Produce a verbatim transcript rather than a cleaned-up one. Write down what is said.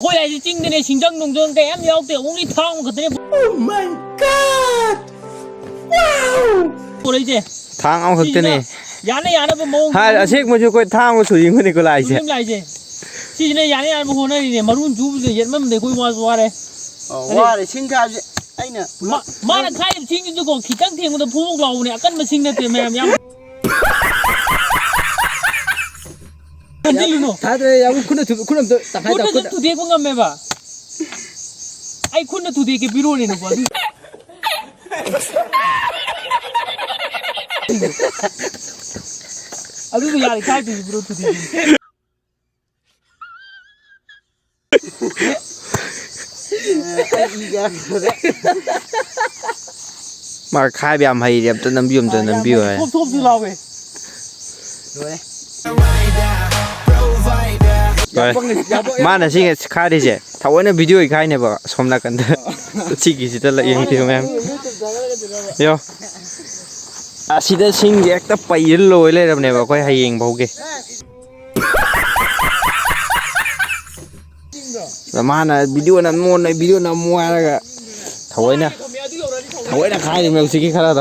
ꯑꯩꯈꯣꯏ ꯍꯥꯏꯁꯦ ꯆꯤꯡꯗꯅꯦ, ꯁꯤꯡꯖꯪ ꯅꯨꯡꯖꯪ ꯀꯩꯝ ꯌꯥꯎꯗꯦ, only ꯊꯥꯡ ꯈꯛꯇꯅꯦ꯫ Oh my God! Wow! ꯄꯨꯔꯛꯏꯁꯦ꯫ ꯊꯥꯡ ꯑꯃꯈꯛꯇꯅꯦ꯫ ꯁꯤꯁꯤꯅ ꯌꯥꯅ ꯌꯥꯅꯕ ꯃꯑꯣꯡ ꯍꯥꯏ, ꯑꯁꯦꯡꯕꯁꯨ ꯑꯩꯈꯣꯏ ꯊꯥꯡ ꯑꯃ ꯁꯨꯖꯤꯟꯕꯅꯤ ꯀꯣ ꯂꯥꯛꯏꯁꯦ꯫ ꯁꯨꯖꯤꯟ ꯂꯥꯛꯏꯁꯦ꯫ ꯁꯤꯁꯤꯅ ꯌꯥꯅ ꯌꯥꯅꯕ ꯍꯣꯠꯅꯔꯤꯅꯦ꯫ ꯃꯔꯨ ꯆꯨꯕꯁꯦ ꯌꯦꯠꯃꯟꯕꯗꯩ ꯑꯩꯈꯣꯏ ꯋꯥꯁꯨ ꯋꯥꯔꯦ꯫ ꯑꯧ, ꯑꯗꯩ ꯋꯥꯔꯦ꯫ ꯁꯤꯡ ꯈꯥꯏꯕꯁꯦ ꯑꯩꯅ ꯃꯥ-, ꯃꯥꯅ ꯈꯥꯏꯔꯤꯕ ꯁꯤꯡꯁꯤꯁꯨꯀꯣ ꯈꯤꯇꯪ ꯊꯦꯡꯕꯗ ꯐꯨꯕꯨꯛ ꯂꯥꯎꯕꯅꯦ, ꯑꯀꯟꯕ ꯁꯤꯡ ꯅꯠꯇꯦ ꯃꯌꯥꯝ, ꯌꯥꯝ ꯀꯟꯁꯤꯜꯂꯨꯅꯨ꯫ ꯊꯥꯗ꯭ꯔꯦ, ꯌꯥꯝ ꯈꯨꯠꯅ ꯊꯨ-, ꯈꯨꯠ ꯑꯝꯇ ꯇꯪꯈꯥꯏ ꯇꯥ-, ꯈꯨꯠꯅ ꯁꯨꯝ ꯈꯨꯠꯅ꯫ ꯊꯨꯗꯦꯛꯄ ꯉꯝꯃꯦꯕ꯫ ꯑꯩ ꯈꯨꯠꯅ ꯊꯨꯗꯦꯛꯀꯦ ꯄꯤꯔꯛꯑꯣꯅꯦ ꯅꯪꯕꯣ꯫ ꯑꯗꯨ-, ꯑꯗꯨꯗꯣ ꯌꯥꯔꯦ, ꯈꯥꯏꯗꯣꯏꯁꯤ ꯄꯤꯔꯛꯑꯣ ꯊꯨꯗꯦꯛꯀꯦ꯫ ꯑꯩ ꯏ ꯀꯥꯔꯛꯇꯣꯔꯦ꯫ ꯃꯥ ꯈꯥꯏꯕ ꯌꯥꯝ ꯍꯩꯔꯦ, ꯑꯝꯇ ꯅꯝꯕꯤꯌꯨ, ꯑꯝꯇ ꯅꯝꯕꯤꯌꯨ ꯍꯥꯏ꯫ ꯊꯣꯞ ꯊꯣꯞꯁꯨ ꯂꯥꯎꯋꯦ꯫ ꯂꯣꯏꯔꯦ꯫ ꯍꯣꯏ꯫ ꯃꯥꯅ ꯁꯤ ꯈꯥꯏꯔꯤꯁꯦ ꯊꯑꯣꯏꯅ video ꯏꯈꯥꯏꯅꯦꯕ, ꯑꯁꯣꯝ ꯅꯥꯀꯟꯗ꯫ ꯁꯤꯒꯤꯁꯤꯗ ꯂꯩ ꯌꯦꯡꯕꯤꯌꯨ ꯃꯌꯥꯝ꯫ ꯌꯣ꯫ ꯑꯁꯤꯗ ꯁꯤꯡꯁꯦ ꯍꯦꯛꯇ ꯄꯩꯔ ꯂꯣꯏ ꯂꯩꯔꯕꯅꯦꯕ ꯑꯩꯈꯣꯏ ꯍꯌꯦꯡ ꯐꯥꯎꯒꯤ꯫ ꯑꯗ ꯃꯥꯅ video ꯅꯝꯃꯣꯅ, video ꯅꯝꯃꯣ ꯍꯥꯏꯔꯒ ꯊꯑꯣꯏꯅ, ꯊꯑꯣꯏꯅ ꯈꯥꯏꯔꯤꯕꯅꯦ ꯍꯧꯖꯤꯛꯀꯤ ꯈꯔꯗꯣ꯫